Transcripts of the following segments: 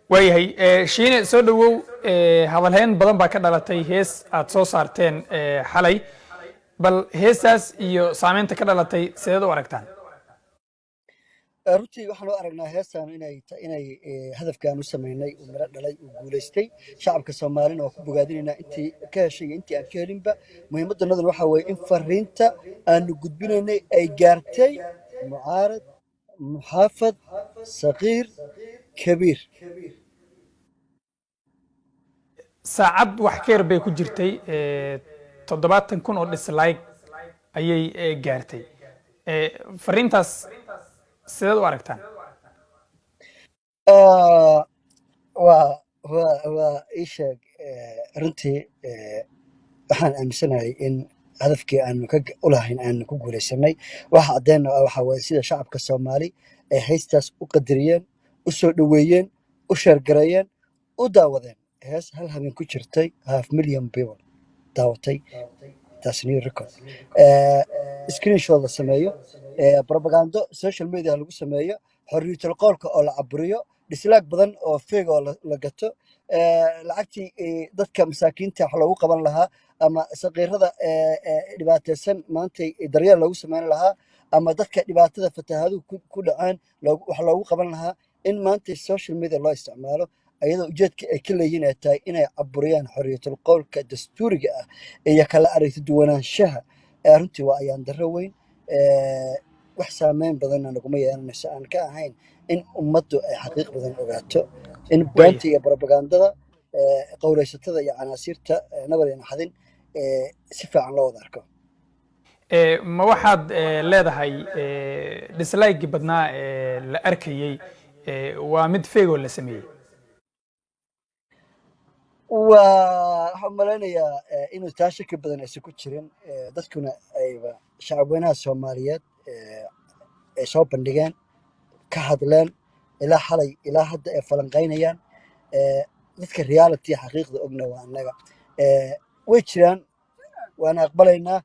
Waayahay, Shiine, soo dhowow. Hadalhayn badan baa ka dhalatay hees aad soo saarteen xalay. Bal heestaas iyo saameynta ka dhalatay sideed u aragtaan? Runtii waxaan u aragnaa heestan inay hadafkaan u samaynay uu miro dhalay, uu guulaystay. Shacabka Soomaalina waa ku bogaadinaynaa, intii ka heshay iyo intii aan ka helinba. Muhiimaddanaduna waxaa weeye in fariinta aanu gudbinaynay ay gaartay mucaarad, muxaafad, saqiir, kabiir. Saacad wax ka yar bay ku jirtay, 70,000 oo dislike ayay gaartay. Fariintaas sideed u aragtaan? Waa ii sheeg. Runtii waxaan aaminsanahay in hadafkii aanu ka u lahayn aanu ku guulaysanay. Waxa caddeena ah waxa waaye sida shacabka Soomaali ay heestaas u qadariyeen, u soo dhoweeyeen, u share gareeyeen, u daawadeen. Hees hal habeen ku jirtay half million people daawatay, taas new record. Screenshot la sameeyo, propagando social media lagu sameeyo, xorriyatul qowlka oo la caburiyo, dislike badan oo fake oo la gato, lacagtii dadka masaakiinta wax loogu qaban lahaa ama saqiirada dhibaataysan maantay daryeel loogu samayn lahaa ama dadka dhibaatada fatahaaduhu ku dhaceen wax loogu qaban lahaa, in maanta social media loo isticmaalo ayadoo ujeedka ay ka leeyihiin ay tahay inay caburiyaan xorriyatul qowlka dastuuriga ah iyo kala aragti duwanaanshaha, runtii waa ayaan darro weyn. Wax saameyn badanna naguma yeelanayso aan ka ahayn in ummaddu ay xaqiiq badan ogaato in beenta iyo propagandada qowlaysatada iyo canaasiirta nabar iyo naxdin si fiican loo wada arko. Ma waxaad leedahay dislike badnaa ee la arkayey waa mid fake oo la sameeyey? Waa waxaan malaynayaa inuu taa shaki badan aysan ku jirin, dadkuna ayba shacabweynaha Soomaaliyeed ay soo bandhigeen, ka hadleen, ilaa xalay ilaa hadda ay falanqaynayaan. Dadka reality xaqiiqda ogna waa annaga. Way jiraan, waana aqbalaynaa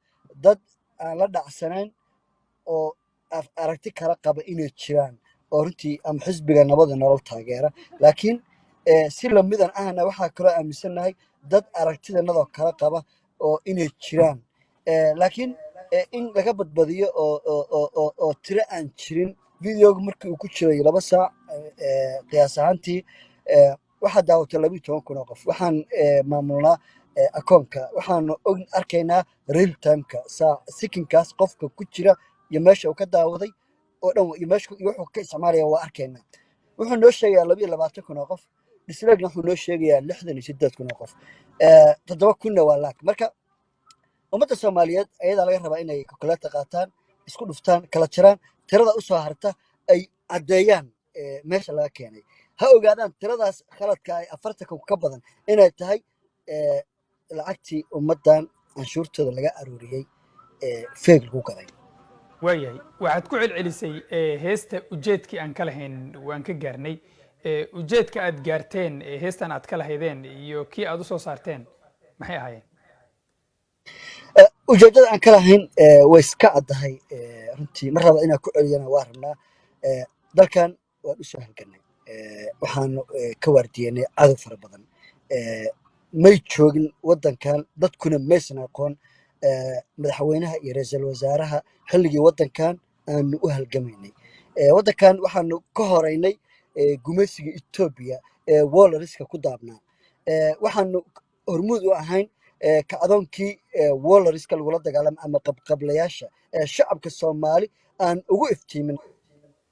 dad aan la dhacsanayn oo aragti kala qaba inay jiraan oo runtii ama xisbiga Nabada Nolol taageera, laakiin si lamidan ahna waxaa kaloo aaminsannahay dad aragtidanadoo kala qaba oo inay jiraan. Laakiin in laga badbadiyo oo tiro aan jirin videoga markii uu ku jiray 2 saac qiyaas ahaantii, waxaa daawatay 12,000 oo qof. Waxaan maamulnaa akoonka, waxaanu og arkaynaa real timeka saac sikinkaas qofka ku jira iyo meesha uu ka daawaday oo dhan iyo meesha iyo wuxuu ka isticmaalaya waa arkaynaa. Wuxuu noo sheegayaa 22,000 oo qof, dislike wuxuu noo sheegayaa 68,000 oo qof, 7,000-na waa like. Marka ummadda Soomaaliyeed ayadaa laga rabaa inay calculator qaataan, isku dhuftaan, kala jaraan tirada usoo harta, ay caddeeyaan meesha laga keenay. Ha ogaadaan tiradaas khaladka ay 40-ka ka badan inay tahay lacagtii ummaddan canshuurtooda laga aruuriyey fake lagu gaday. Waayahay, waxaad ku celcelisay heesta ujeedkii aan ka lahayn waan ka gaarnay. Ujeedka aad gaarteen heestan aad ka lahaydeen iyo kii aad usoo saarteen maxay ahaayeen? Ujeeddada aan ka lahayn way iska caddahay. Runtii mar raba inaan ku celiyana waa rabnaa. Dalkan waan u soo halganay, waxaanu ka waardiyenay cadow fara badan. May joogin waddankan, dadkuna maysan aqoon madaxweynaha iyo ra'iisul wasaaraha xilligii waddankan aanu u halgamaynay. Waddankan waxaanu ka horeynay gumaysiga Etoobiya ee warlordska ku daabnaa. Waxaanu hormuud u ahayn kacdoonkii warlordska lagula dagaalamo ama qabqablayaasha ee shacabka Soomaali aan ugu iftiimin.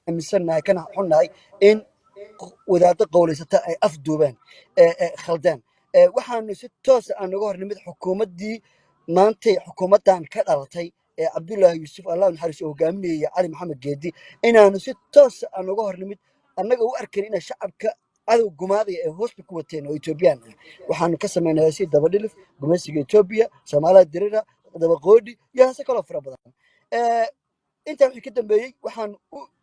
Aaminsannahay kana xunnahay in wadaaddo qowlaysata ay afduubeen, khaldeen. Waxaanu si toosa aan uga hornimid xukuumaddii maantay xukuumaddan ka dhalatay ee Cabdullaahi Yuusuf, Allah naxariis, oo hogaaminayay Cali Maxamed Geedi, inaanu si toosa aan uga hornimid annaga u arkayn inay shacabka cadow gumaadaya ay hoosta ku wateen oo Etoobiyaan ah. Waxaanu ka samaynay heesii Dabadhilif, gumaysiga Etoobiya, Soomaalida dirira, Dabaqoodhi iyo heese kaloo fara badan. Intaa wixii ka dambeeyey waxaan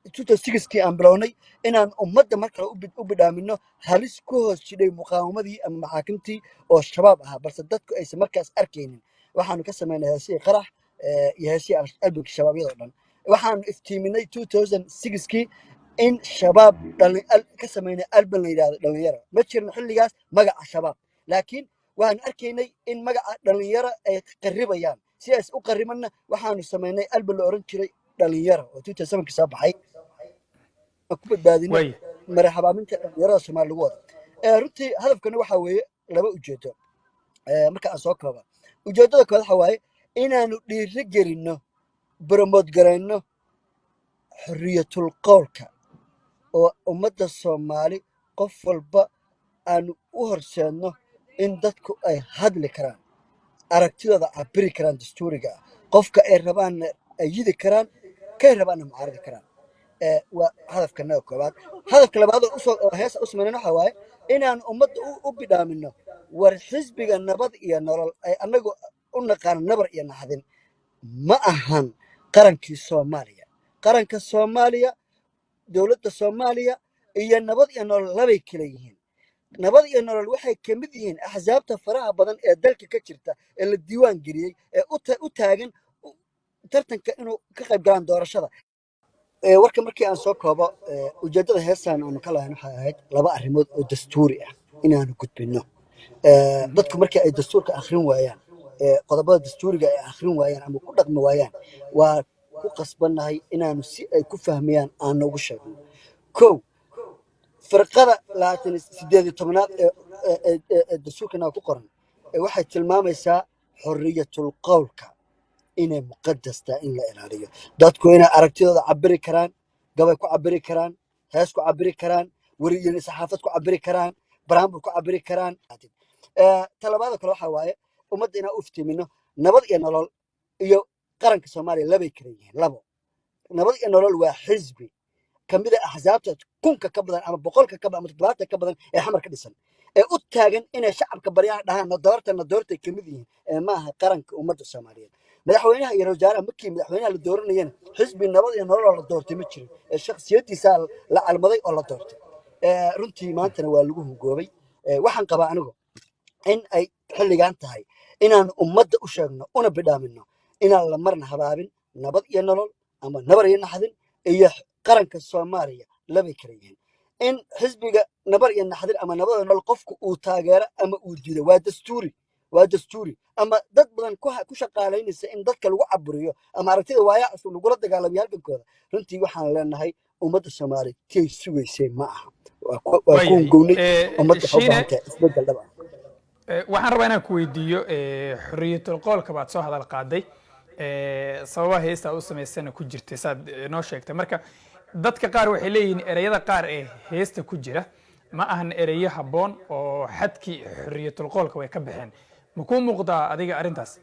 2006kii aan bilownay inaan ummadda mar kale u bidhaamino halis ku hoos jidhay muqaawamadii ama maxaakimtii oo Shabaab ahaa, balse dadku aysan markaas arkaynin. Waxaanu ka samaynay heesihii Qarax iyo heesihii albumkii Shabaabyada oo dhan. Waxaanu iftiiminay 2006kii. In Shabaab ka samaynay album la yidhahdo Dhalinyaro. Ma jirin xilligaas magaca Shabaab, laakiin waxaanu arkaynay in magaca Dhalinyaro ay qarribayaan. Si ays u qarrimanna, waxaanu samaynay album la oran jiray Dhalinyaro oo 2007 soo baxay, aan ku badbaadino mara habaaminta dhalinyarada Soomaali lagu wado. Runtii hadafkana waxaa weeye laba ujeedo. Marka aan soo kooba, ujeedada koowaad waxa waaye inaanu dhiiri gelinno, promote garayno xorriyatul qowlka, oo ummadda Soomaali qof walba aanu u horseedno in dadku ay hadli karaan, aragtidooda cabiri karaan, dastuuriga ah, qofka ay rabaanna ayidi karaan, kay rabaanna mucaaradi karaan. Waa hadafka naga koowaad. Hadafka labaad oo usoo oo heesa u samaynan waxa waaye inaan ummadda u bidhaamino, war xisbiga Nabad iyo Nolol ay annagu u naqaano Nabar iyo Naxdin ma ahan qarankii Soomaaliya. Qaranka Soomaaliya, dowladda Soomaaliya iyo Nabad iyo Nolol labay kala yihiin. Nabad iyo Nolol waxay ka mid yihiin axsaabta faraha badan ee dalka ka jirta ee la diiwaan geliyey ee u taagan tartanka inuu ka qayb galaan doorashada. Warka markii aan soo koobo, ujeeddada heestan aanu ka lahayn waxay ahayd laba arrimood oo dastuuri ah inaanu gudbinno. Dadku markii ay dastuurka akhrin waayaan, qodobada dastuuriga ay akhrin waayaan ama ku dhaqmi waayaan, waa ku qasbannahay inaanu si ay ku fahmayaan aan noogu sheegno. Kow, firqada 28aad ee dastuurkana ku qoran waxay tilmaamaysaa xorriyatul qowlka inay muqadas tahay, in la ilaaliyo, dadku inay aragtidooda cabiri karaan, gabay ku cabiri karaan, hees ku cabiri karaan, weriyin saxaafad ku cabiri karaan, baraambur ku cabiri karaan. Talabaada kale waxaa waaye ummadda inaan u iftiimino Nabad iyo Nolol iyo qaranka Soomaaliya labay kala yihiin. Labo, Nabad iyo Nolol waa xisbi kamid a axsaabta 1000-ka ka badan ama 100-ka ka badan ama 70 ka badan ee Xamar ka dhisan ee u taagan inay shacabka baryaha dhahaan "na doorta, na doortay" kamid yihiin, ee maaha qaranka ummadda Soomaaliyeed. Madaxweynaha iyo wasaaraha, markii madaxweynaha la dooranayana, xisbi Nabad iyo Nolol oo la doortay ma jirin, ee shakhsiyadiisaa la calmaday oo la doortay. Runtii maantana waa lagu hungoobay. Waxaan qabaa anigu in ay xilligan tahay inaan ummadda u sheegno una bidhaamino inaan la marna habaabin Nabad iyo Nolol ama Nabar iyo Naxdin iyo qaranka Soomaaliya labay kala yihiin. In xisbiga Nabar iyo Naxdin ama Nabad iyo Nolol qofku uu taageero ama uu diido waa dastuuri, waa dastuuri. Ama dad badan ku shaqaalaynaysa in dadka lagu caburiyo ama aragtida waayaa cusub lagula dagaalamiyo halgankooda, runtii waxaan leenahay ummadda Soomaaliya tiyay sugaysay ma aha. Waa ku hungownay. Ummadda waxay u Shiine, baahan tahay isbeddel dhab ah. Waxaan rabaa inaan ku weydiiyo, xorriyatul qowlka baad soo hadal qaaday, sababaha heesta aad u samaysana ku jirtay saad noo sheegtay. Marka dadka qaar waxay leeyihiin ereyada qaar ee heesta ku jira ma ahan ereyo habboon oo xadkii xorriyatul qowlka way ka baxeen. Ma kuu muuqdaa adiga arrintaas?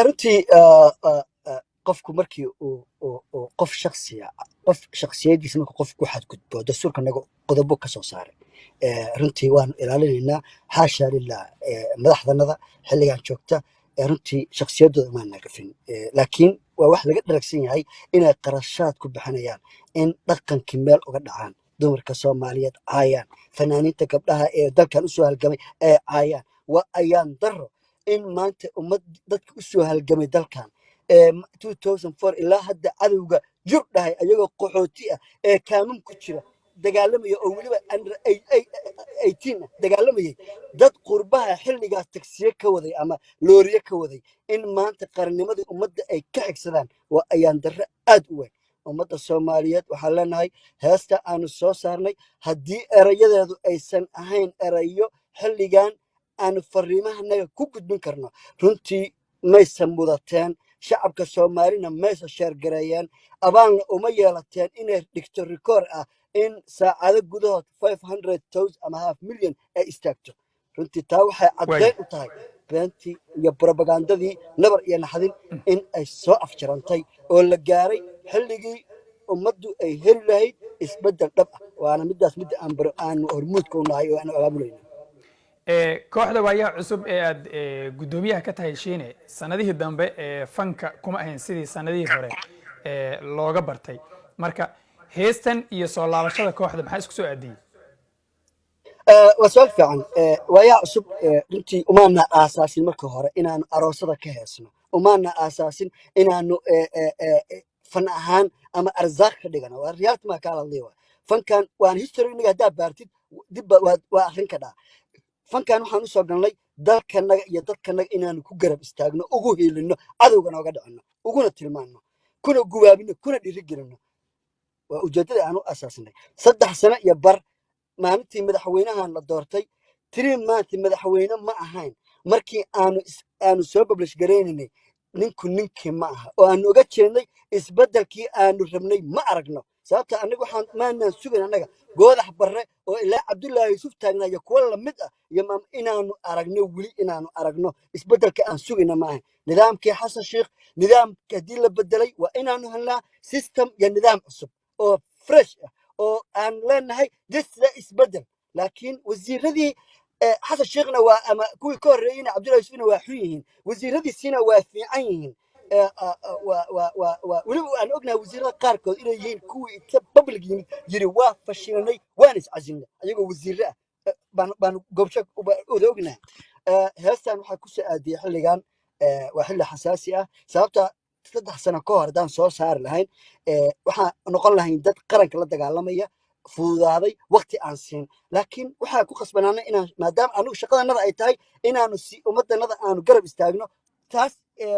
Runtii qofku markii uu qof shaksiya, qof shaksiyadiisa markuu qof ku xadgudbo, dastuurka naga qodobo ka soo saaray. Runtii waanu ilaalinaynaa, xaasha lilah, madaxdanada xilligan joogta runtii shaksiyadooda maana gafin. Laakiin waa wax laga dharagsan yahay inay qarashaad ku bixinayaan in dhaqankii meel uga dhacaan, dumarka Soomaaliyeed caayaan, fanaaniinta gabdhaha ee dalkan usoo halgamay ee caayaan. Waa ayaan daro in maanta ummad dadka usoo halgamay dalkan ee 2004 ilaa hadda cadowga jur dhahay, ayagoo qaxooti ah ee kaamam ku jira dagaalamaya, oo weliba under 18 ah dagaalamayay, dad qurbaha xilligaas tagsiye ka waday ama looriye ka waday, in maanta qarannimadii ummadda ay ka xigsadaan waa ayaan darro aad u weyn. Ummadda Soomaaliyeed waxaan leenahay, heesta aanu soo saarnay haddii erayadeedu aysan ahayn erayo xilligan aanu fariimahanaga ku gudbin karno, runtii maysan mudateen, shacabka Soomaalina maysa sheergareeyeen, abaalna uma yeelateen inay dhigto rikoor ah in saacado gudahood 500,000 ama half million ay istaagto. Runtii taa waxay caddayn u tahay beentii iyo brobagandadii Nabar iyo Naxdin in ay soo afjarantay oo la gaaray xilligii ummaddu ay heli lahayd isbeddel dhab ah. Waana middaas midda aan aanu hormuudka u nahay oo aanu abaabulayna. Kooxda Waayaha Cusub ee aad guddoomiyaha ka tahay, Shiine, sanadihii dambe ee fanka kuma ahayn sidii sanadihii hore looga bartay. Marka heestan iyo soo laabashada kooxda maxaa isku soo aadiyey? Waa su-aal fiican. Waayaha Cusub runtii umaana aasaasin marka hore inaanu aroosada ka heesno, umaana aasaasin inaanu Fan ahaan ama arzaaq ka dhigano, waa reality maa kaala hadlaya. Waa fankan, waan history inaga haddaa baartid dib waa akrin kadhaa. Fankan waxaan usoo galnay dalkanaga iyo dadkanaga inaanu ku garab istaagno, ugu hiilino, cadowga nooga dhicino, uguna tilmaanno, kuna gubaabino, kuna dhiirigelino. Waa ujeeddada aan u asaasnay. 3 sano iyo bar maalintii madaxweynahan la doortay, 3 month madaxweyne ma ahayn markii aanu soo publish garaynaynay "Ninku ninkii ma aha", oo aanu uga jeednay isbeddelkii aanu rabnay ma aragno. Sababta annaga waxaan maanaan sugayn annaga Goodax Barre oo ilaa Cabdullaahi Yuusuf taagnaa iyo kuwo lamid ah iyo inaanu aragno weli, inaanu aragno isbeddelka aan sugayna ma ahayn. Nidaamkii Xasan Sheikh, nidaamka haddii la bedelay, waa inaanu helnaa system iyo nidaam cusub oo fresh ah oo aan leenahay this isbedel. Laakiin wasiiradii Xasan Sheekhna waa ama kuwii ka horreeyeyna, Cabdullahi Yuusufna, waa xun yihiin, wasiiradiisiina waa fiican yihiin. Waa weliba aan ognahay wasiirada qaarkood inay yihiin kuwii inta public yimid yiri "Waa fashilanay, waan iscasilnay", ayagoo wasiire ah. Baan goobjoog wada ognahay. Heestan waxaa ku soo aadiyey xilligan, waa xilli xasaasi ah. Sababta 3 sano ka hor haddaan soo saari lahayn, waxaan noqon lahayn dad qaranka la dagaalamaya, fududaaday, waqti aan siin. Laakiin waxaa ku khasbanaanay inaan, maadaama anigu shaqadanada ay tahay inaanu si ummadanada aanu garab istaagno, taas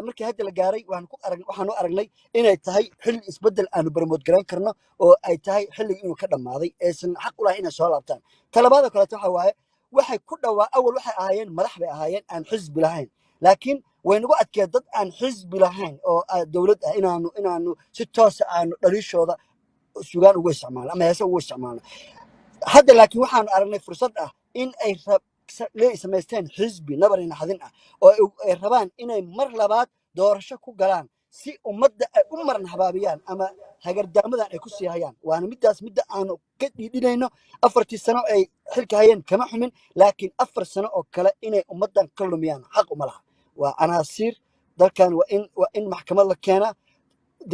markii hadda la gaaray waxaanu aragnay inay tahay xilli isbeddel aanu promote garayn karno, oo ay tahay xilligii inuu ka dhammaaday, aysan xaq u lahayn inay soo laabtaan. Talabaada kaleeto waxa waaye, waxay ku dhawaa awal waxay ahaayeen madax bay ahaayeen aan xisbi lahayn, laakiin way nagu adkee dad aan xisbi lahayn oo dowlad ah inaanu si toosa aanu dhaliishooda sugaan ugu isticmaalno ama heese ugu isticmaalno. Hadda laakiin waxaanu aragnay fursad ah in ay samaysteen xisbi nabar iyo naxdin ah oo ay rabaan inay mar labaad doorasho ku galaan, si ummadda ay u maran habaabiyaan ama hagardaamadan ay ku sii hayaan. Waana middaas midda aanu ka dhiidhinayno. 4-tii sano ay xilka hayeen kama xumin, laakiin 4 sano oo kale inay ummaddan ka lumiyaan xaq uma laha. Waa canaasiir. Dalkan waa in maxkamad la keenaa.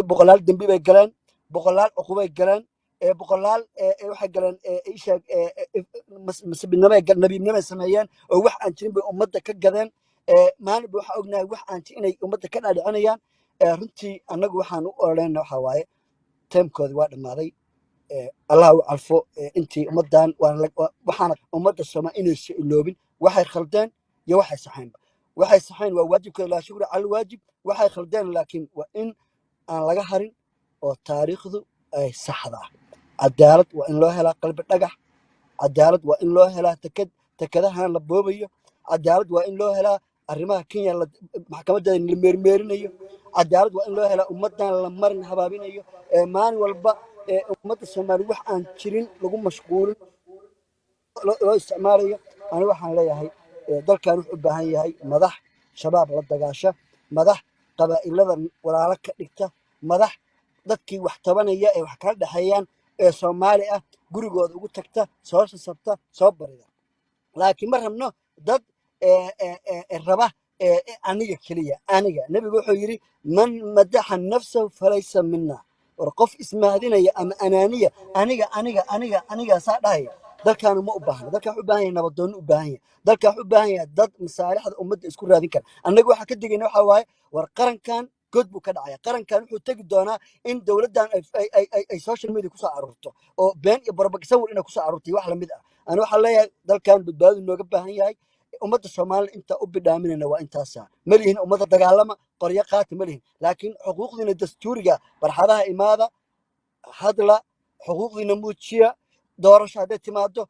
Boqolaal dembi bay galeen, boqolaal cuqubay galeen, boqolaal waxay galeen isheeg masabidnimay, nabiibnimay sameeyeen, oo wax aan jirin bay ummadda ka gadeen. Maalin ba waxaa ognahay wax aan jirin inay ummadda ka dhaadhicinayaan. Runtii annagu waxaan u ololeyna waxaa waaye term-koodi waa dhammaaday. Allah u calfo intii ummaddan waxaana ummadda Soomaa inaysa iloobin waxay khaldeen iyo waxay saxeenba. Waxay saxeen waa waajibkooda, laa shukra cala alwaajib. Waxay khaldeen laakiin waa in aan laga harin oo taariikhdu ay saxda ah. Cadaalad waa in loo helaa Qalbi Dhagax, cadaalad waa in loo helaa tekadahan la boobayo, cadaalad waa in loo helaa arrimaha Kenya maxkamadeeda la meermeerinayo, cadaalad waa in loo helaa ummaddan la marin habaabinayo ee maalin walba ee ummadda Soomaali wax aan jirin lagu mashquulin loo isticmaalayo. Ani waxaan leeyahay, dalkan wuxuu u baahan yahay madax Shabaab la dagaasha, madax qabaa'ilada walaalo ka dhigta, madax dadkii wax tabanaya ee wax kala dhexeeyaan ee Soomaali ah gurigooda ugu tagta, soo sasabta, soo barida. Laakiin ma rabno dad raba aniga keliya, aniga. Nebigu wuxuu yidhi: "Man madaxa nafsahu falaysa mina." War qof ismahdinaya ama anaaniya, aniga, aniga, aniga, aniga saa dhahaya, dalkaanu ma u baahna. Dalka wuxuu u baahan yahay nabadoonni u baahan yahay, dalka wuxuu u baahan yahay dad masaalixda ummadda isku raadin kara. Annaga waxaa ka digayna waxaa waaye, war qarankan god buu ka dhacaya. Qarankan wuxuu tegi doonaa in dowladdan ay social media kusoo aruurto oo been iyo sawir inay kusoo aruurto iyo wax lamid ah. Ani waxaan leeyahay dalkan badbaadu nooga baahan yahay. Ummadda Soomaalida intaa u bidhaaminayna waa intaasa. Ma lihin ummadda dagaalama, qoryo qaata, ma lihin, laakiin xuquuqdiina dastuuriga, barxadaha imaada, hadla, xuquuqdiina muujiya. Doorasho hadday timaado,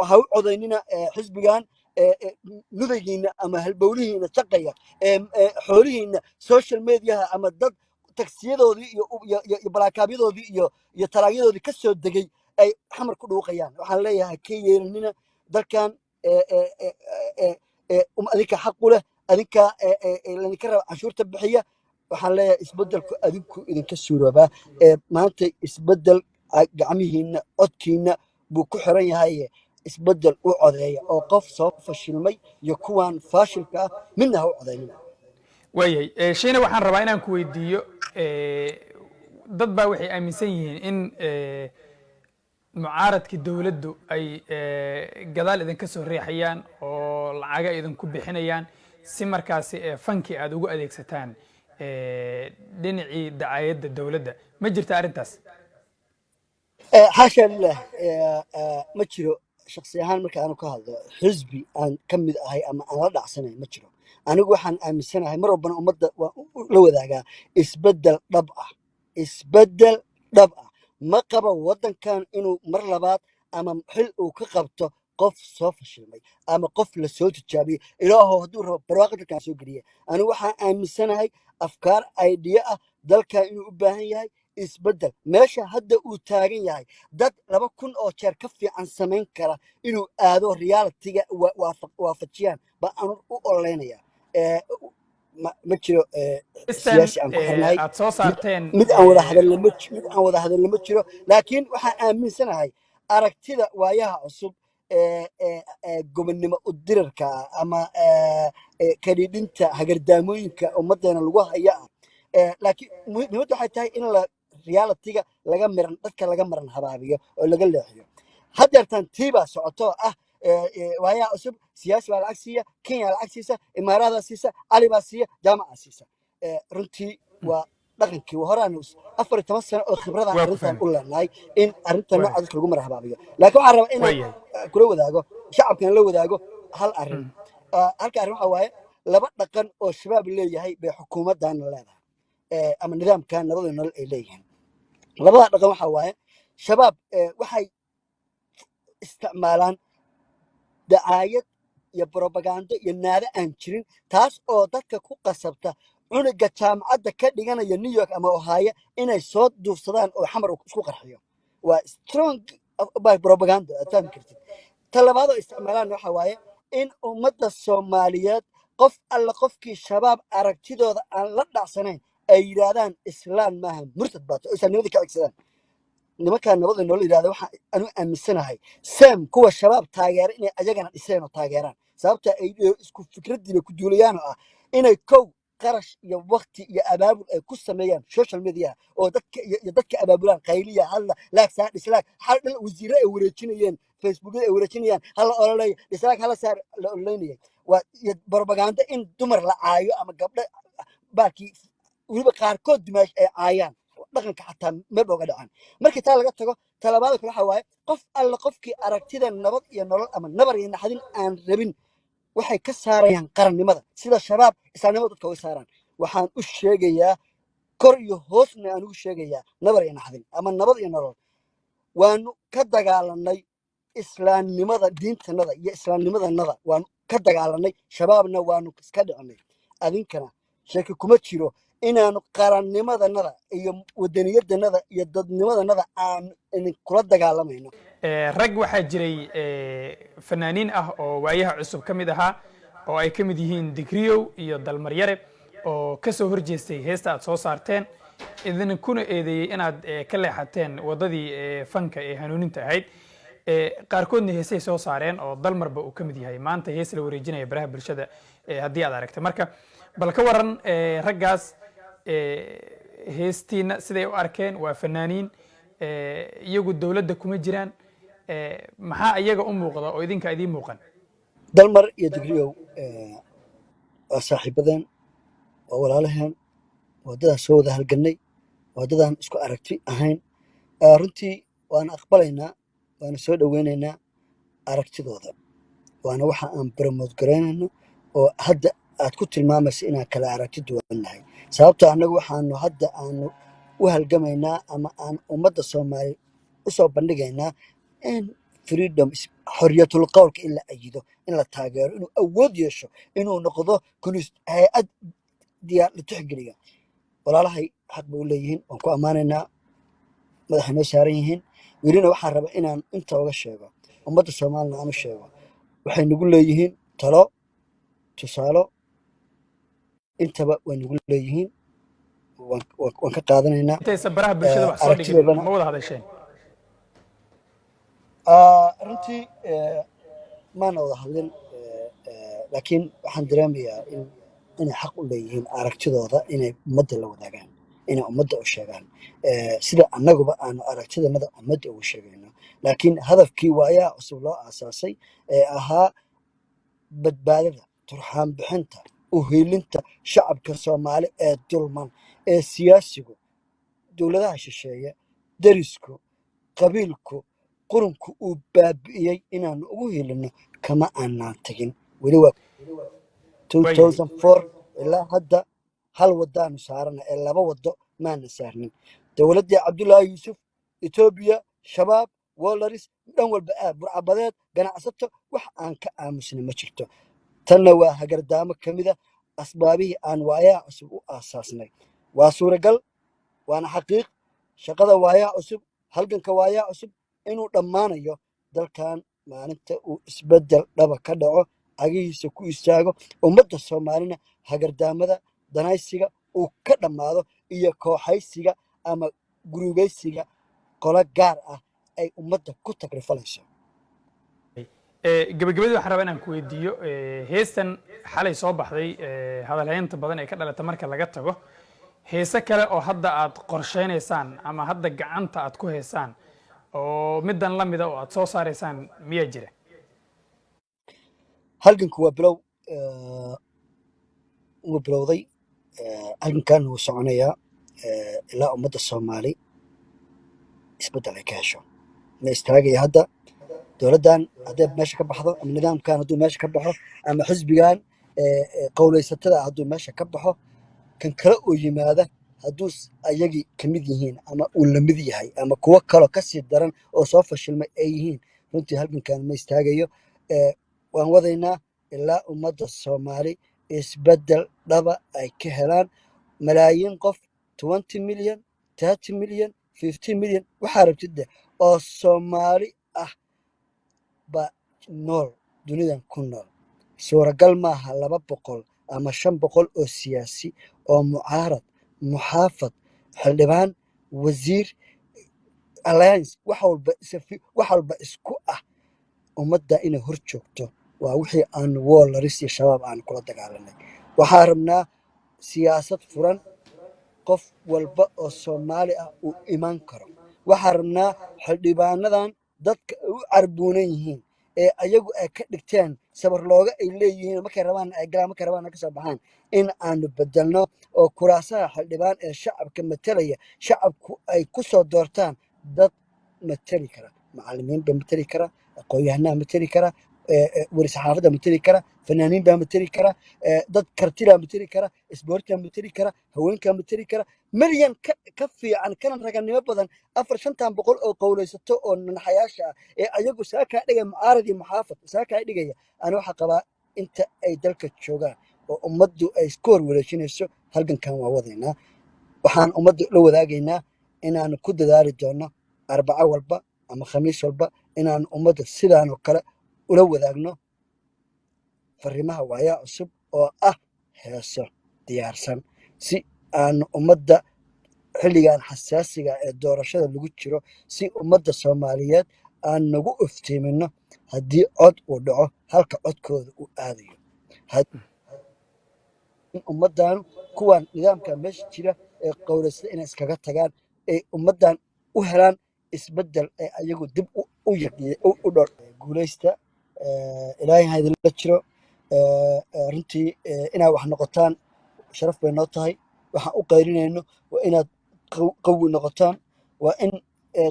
ha u codaynina xisbigan nudaygiina ama halbowlihiina shaqaya ee xoolihiina social mediaha ama dad tagsiyadoodii iyo balaakaabyadoodii iyo talaagyadoodii ka soo degay ay Xamar ku dhuuqayaan. Waxaan leeyahay ka yeelinina dalkan. Adinka xaq u leh, adinka laydinka raba canshuurta bixiya. Waxaan leeyahay isbeddelku adinku idinka suuroobaa. Maanta isbeddel gacmihiina, codkiina buu ku xiran yahay. Isbeddel u codeeya, oo qof soo fashilmay iyo kuwan faashilka ah midna ha u codeynina. Waayahay. Shiina, waxaan rabaa inaan ku weydiiyo, dad baa waxay aaminsan yihiin in mucaaradkii dowladdu ay gadaal idinka soo riixayaan oo lacaga idinku bixinayaan si markaasi fankii aad ugu adeegsataan. dhinacii dacaayadda dowladda. Ma jirta arrintaas? Xaasha lilah, ma jiro. Shaksi ahaan marka aanu ka hadlo, xisbi aan ka mid ahay ama aan la dhacsanay ma jiro. Anigu waxaan aaminsanahay, mar walbana ummadda waan la wadaagaa, isbeddel dhab ah. Isbeddel dhab ah ma qaba waddankan inuu mar labaad ama xil uu ka qabto qof soo fashilmay ama qof la soo tijaabiyey. Ilaahow hadduu rabo barwaaqo dalkan soo geliya. Anigu waxaan aaminsanahay afkaar, idea ah dalkan inuu u baahan yahay isbeddel. Meesha hadda uu taagan yahay dad 2000 oo jeer ka fiican samayn kara inuu aado, realityga waafajiyaan ba aan u ololeynaya. Ma jiro heestan siyaasi aan ku xirnahay. Aad soo Mid saarteen mid aan wada hadalna ma mid aan wada hadalna ma jiro, laakiin waxaan aaminsanahay aragtida Waayaha Cusub ee gobonnimo u dirarka ah ama kadhidhinta hagardaamooyinka ummaddeena lagu haya ah. Laakiin muhiimaddu waxay tahay in la realityga laga miran, dadka laga maran habaabiyo oo laga leexiyo. Haddeertan tiibaa socoto oo ah Waayaha Cusub siyaasi baa lacag siiya, Kenya lacag siisa, Imaaradaa siisa, Cali baa siiya, jaamacaa siisa. Runtii waa dhaqankii horaan 14 sano oo khibradaan Waa ku arrintan fahmay. u leenahay in arrintan nooca dadka lagu mara habaabiyo. Laakiin waxaan rabaa inaan kula wadaago, shacabkan la wadaago hal arrin. Halka arrin waxa waaye laba dhaqan oo Shabaab leeyahay bay xukuumaddan leedahay ama nidaamkan Nabada Nolol ay leeyihiin. Labada dhaqan waxa waaye, Shabaab waxay isticmaalaan dacaayad iyo brobagando iyo naado aan jirin, taas oo dadka ku qasabta cunuga jaamacadda ka dhiganaya New York ama Ohio inay soo duufsadaan oo Xamar uu isku qarxiyo. Waa strong by propaganda, aad fahmi kartid. Ta labaad oo isticmaalaan waxa waaye in ummadda Soomaaliyeed qof alla qofkii Shabaab aragtidooda aan la dhacsanayn ay yidhaahdaan islaan maaha, murtad baata, oo islaamnimadii ka cegsadaan. Nimankaa Nabada Noola yidhahda waxaan anu aaminsanahay sam kuwa Shabaab taageera inay ayagana dhiseen oo taageeraan, sababta ay isku fikradiiba ku duulayaan oo ah inay kow qarash iyo wakti iyo abaabul ay ku sameeyaan social media oo dadka iyo dadka abaabulaan, qayliya, hadla, like saar, dislike, xal dhan wasiirro ay wareejinayeen, Facebookyada ay wareejinayaan, hala ololeeyo, dislike hala saar, la ololeynayay. Waa iyo propaganda in dumar la caayo ama gabdho baalkii weliba qaarkood dumaash ay caayaan, dhaqanka xataa meel ba uga dhacaan. Markii taa laga tago, talabaada kale waxa waaye qof alla qofkii aragtida Nabad iyo Nolol ama Nabar iyo Naxdin aan rabin waxay ka saarayaan qarannimada, sida Shabaab islaamnimada dadka uga saaraan. Waxaan u sheegayaa, kor iyo hoosna aan ugu sheegayaa, Nabar iyo Naxdin ama Nabad iyo Nolol waanu ka dagaalanay islaamnimada, diintanada iyo islaamnimadanada waanu ka dagaalanay, Shabaabna waanu iska dhicinay. Adinkana sheeki kuma jiro inaanu qarannimadanada iyo wadaniyadanada iyo dadnimadanada aanu idinkula dagaalamayno. Rag waxaa jiray fanaaniin ah oo Waayaha Cusub ka mid ahaa oo ay ka mid yihiin Digriyow iyo Dalmaryare oo ka soo horjeestay heesta aad soo saarteen, idinkuna eedeeyey inaad ka leexateen waddadii fanka ee hanuuninta ahayd. Qaarkoodna heesay soo saareen oo Dalmarba uu ka mid yahay. Maanta hees la wareejinaya baraha bulshada haddii aad aragtay. Marka bal ka waran raggaas heestiina siday u arkeen? Waa fanaaniin, iyagu dowladda kuma jiraan. Maxaa iyaga u muuqda oo idinka idiin muuqan? Dalmar iyo Digriyow waa saaxiibadeen, waa walaalaheen, waa dadaan soo wada halgannay, waa dadaan isku aragti ahayn. Runtii waana aqbalaynaa, waana soo dhoweynaynaa aragtidooda, waana waxa aan promote garaynayno oo hadda aad ku tilmaamaysa inaan kala aragti duwannahay, sababtoo annagu waxaanu hadda aanu u halgamaynaa ama aan ummadda Soomaali u soo bandhigaynaa in freedom, xorriyatul qowlka in la ayido, in la taageero, inuu awood yeesho, inuu noqdo hay-ad diyaar la tixgeliyo. Walaalahay xaq bay u leeyihiin, waan ku ammaanaynaa, madaxay noo saaran yihiin. Welina waxaan rabaa inaan inta uga sheego ummadda Soomaalina, aan u sheego waxay nagu leeyihiin talo, tusaalo, intaba way nagu leeyihiin, waan ka qaadanaynaa. Intaysan baraha bulshada wax soo dhigin Aragtidoodana ma wada hadasheen? Runtii maana wada hadlin, laakiin waxaan dareemayaa in inay xaq u leeyihiin aragtidooda inay ummadda la wadaagaan, inay ummadda u sheegaan, sida annaguba aanu aragtidanada ummadda ugu sheegayno. Laakiin hadafkii Waayaha Cusub loo aasaasay ee ahaa badbaadada, turxaan bixinta Uhiilinta shacabka Soomaali ee dulman ee siyaasigu, dowladaha shisheeye, derisku, qabiilku, qurunku uu baabi'iyey inaanu ugu hiilino kama aanaan tagin weli. Waa 2004 ilaa hadda hal wadaanu saarana ee laba wado maana saarnin. Dowladdii Cabdullaahi Yuusuf, Etoobiya, Shabaab, wolaris, dhan walba aad, burcabadeed, ganacsato, wax aan ka aamusna ma jirto. Tanna waa hagardaamo ka mida asbaabihii aan Waayaha Cusub u aasaasnay. Waa suuragal, waana xaqiiq, shaqada Waayaha Cusub, halganka Waayaha Cusub inuu dhammaanayo dalkan maalinta uu isbeddel dhaba ka dhaco, cagihiisa ku istaago, ummadda Soomaalina hagardaamada danaysiga uu ka dhammaado iyo kooxaysiga ama gurubaysiga qolo gaar ah ay ummadda ku takrifalayso. Gabagabadii waxaan rabaa inaan ku weydiiyo, heestan xalay soo baxday, hadalhaynta badan ee ka dhalata marka laga tago, heese kale oo hadda aad qorsheynaysaan ama hadda gacanta aad ku heesaan oo middan la mida oo aad soo saaraysaan miyaa jira? Halganku waa bilow, wuu bilowday. Halgankan wuu soconayaa ilaa ummadda Soomaali isbeddel ay ka hesho. Ma istaagaya hadda. Dowladdan hadday meesha ka baxdo ama nidaamkan hadduu meesha ka baxo ama xisbigan qowlaysatada ah hadduu meesha ka baxo, kan kale oo yimaada hadduu ayagii ka mid yihiin ama uu la mid yahay ama kuwo kaloo kasii daran oo soo fashilmay ay yihiin, runtii halgankan ma istaagayo. Waan wadaynaa ilaa ummadda Soomaali isbeddel dhaba ay ka helaan. Malaayiin qof, 20 million, 30 million, 50 million, waxaa rabtid de oo Soomaali ah ba nool dunidan ku nool. Suuragal maaha 200 ama 500 oo siyaasi oo mucaarad, muxaafad, xildhibaan, wasiir, alliance, wax walba wax walba isku ah ummadda inay hor joogto. Waa wixii aanu woolaris iyo Shabaab aanu kula dagaalanay. Waxaa rabnaa siyaasad furan, qof walba oo Soomaali ah uu iman karo. Waxaa rabnaa xildhibaanadan dadka ay u carbuunan yihiin ee ayagu ay ka dhigteen sabar looga ay leeyihiin, markay rabaan ay galaan, markay rabaan ay kasoo baxaan, in aanu bedelno oo kuraasaha xildhibaan ee shacabka matalaya shacabku ay ku soo doortaan dad matali kara: macallimiin baa matali kara, aqoon-yahanaa matali kara, weri saxaafadda matali kara, fanaaniin baa matali kara, dad kartilaa matali kara, isboortigaa matali kara, haweenkaa matali kara, milyan ka fiican kana raganimo badan afar shantan boqol oo qowlaysato oo nanaxayaasha ah ee ayagu saakaa dhigaya mucaarad iyo muxaafad saakaa dhigaya. Ana waxaa qabaa inta ay dalka joogaan oo ummaddu ay isku horwareejinayso, halgankan waa wadaynaa. Waxaan ummadda la wadaagaynaa inaanu ku dadaali doono Arbaco walba ama Khamiis walba inaanu ummadda sidaan oo kale ula wadaagno fariimaha Waayaa Cusub oo ah heeso diyaarsan, si aanu ummadda xilligan xasaasiga ee doorashada lagu jiro, si ummadda Soomaaliyeed aan nagu iftiimino haddii cod uu dhaco halka codkooda uu aadayo, ummaddan kuwan nidaamka meesha jira ee qowlaysada inay iskaga tagaan, ay ummaddan u helaan isbeddel ay ayagu dib u u dhor guulaysta. Ilaahay ha idinla jiro. Runtii inaad wax noqotaan sharaf bay noo tahay. Waxaan u qaylinayno waa inaad qawi noqotaan, waa in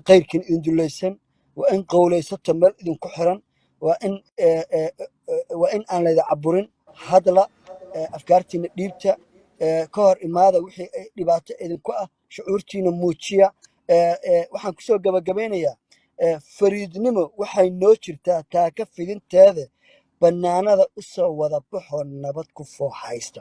qayrkiin idin dullaysan, waa in qowlaysato meel idinku xiran, waa in aan layda caburin. Hadla, afkaartiina dhiibta, ka hor imaada wixii ay dhibaato idinku ah, shucuurtiina muujiya. Waxaan kusoo gabagabeynayaa, fariidnimo waxay noo jirtaa taaka fidinteeda bannaanada u soo wada baxoo nabad ku fooxaysta.